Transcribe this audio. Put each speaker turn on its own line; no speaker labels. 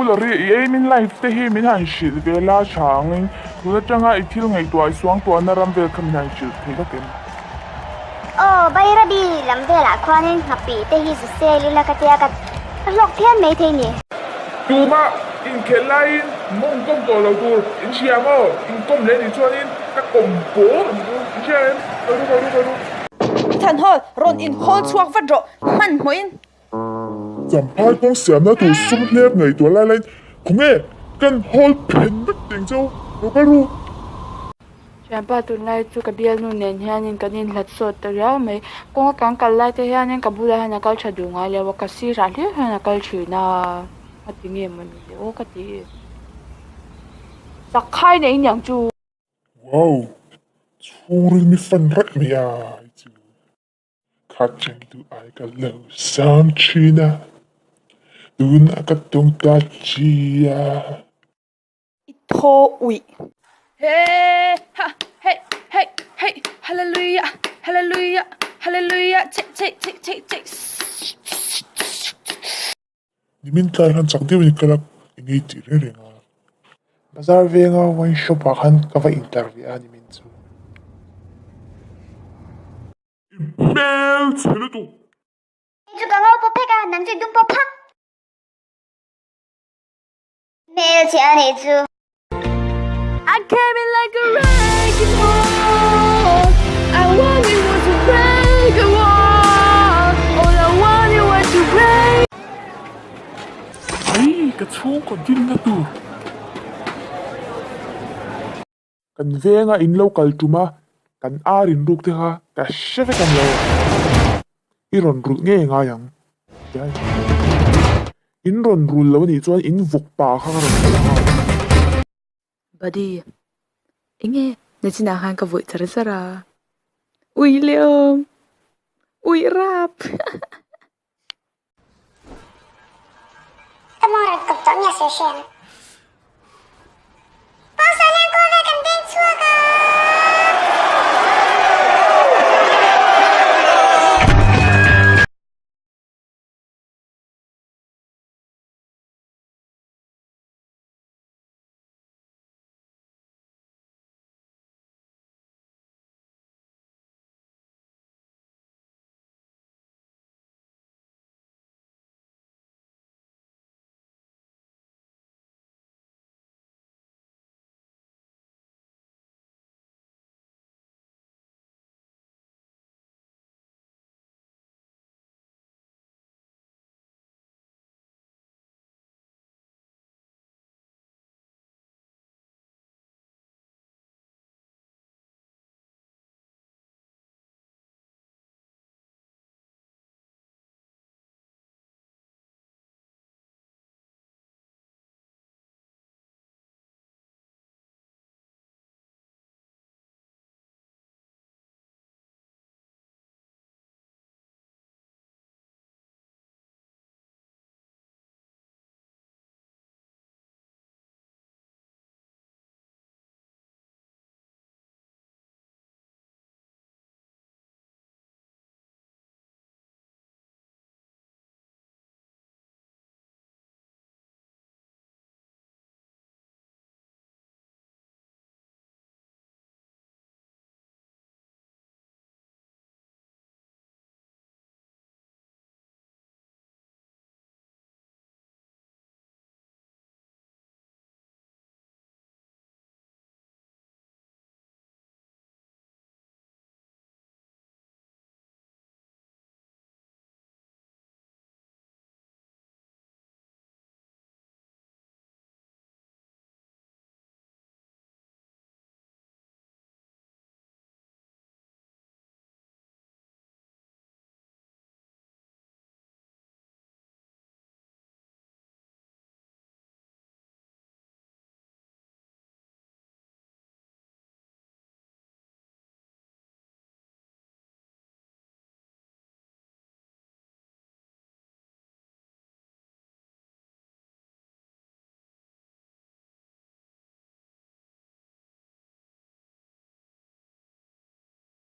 Pu Lori, i aim in life te hi min han hrilh ve la tha angin tun atanga i thil ngaihtuah i suangtuahna ram vel kha min han hrilh thei vak em?
Aw, Bairabi lam velah khuanin nghapih te hi zu sel ila ka tia ka hlawk phian mai thei ni.
Tuma inkhelh laiin mawng kawm tawh lo tur in hria maw? Inkawm leh nih chuanin ka kawm pawl ang chu in hria em? Kal ru, kal ru, kal ru.
Thanhawl, rawn inhawl chhuak vat rawh, hmanhmawhin.
Champhai kawng siamna tur sum hlep ngaihtuah lai laiin khawnge kan hawl phen vek teng cheu lo kal ru.
Thianpa tunlai chu ka bialnu nen hianin kan inhlat sawt ta riau mai. Kawnga kan kal lai te hianin ka bulah hian a kal tha duh ngai lo a, ka sirah hlir hian a kal thin a, a ti nge mawni le aw ka ti. Chakkhai nei niang chu.
Wow! Chhungril mi fan raih mai a chu. Kha chen tu ai ka lo sang thin a, tunah ka tung ta chi a.
I thaw uih.
He ha hei hei hei hallelujah hallelujah hallelujah chei chei chei chei chei.
Nimin tlai khan chak deuhin ka la engei tih reng reng a. Bazar venga wine shop ah khan ka va interview a nimin chu. I hmel chhe lutuk.
Kei chu ka ngo pawh phek a, nang chu i dum pawh phak. Hmel chhe a nih chu.
I came in like a wrecking ball I wanted was to break a wall All I wanted was to break
Ai ka chhungkaw dinna tur. Kan venga in lo kal tum a, kan ar in ruk te kha ka hre vek ang lo. I rawn rulh ngei ngai ang. In rawn rul lo a nih chuan in vawk pa kha ka rawn kal ang a.
Buddy, enge nachinah khan ka vawih char char a. Ui leh awm. Ui rap.
Ka mawng rawn kawp tawh nge sawi hre ang. Pawngsual hian kawl vel kan beng chhuak a.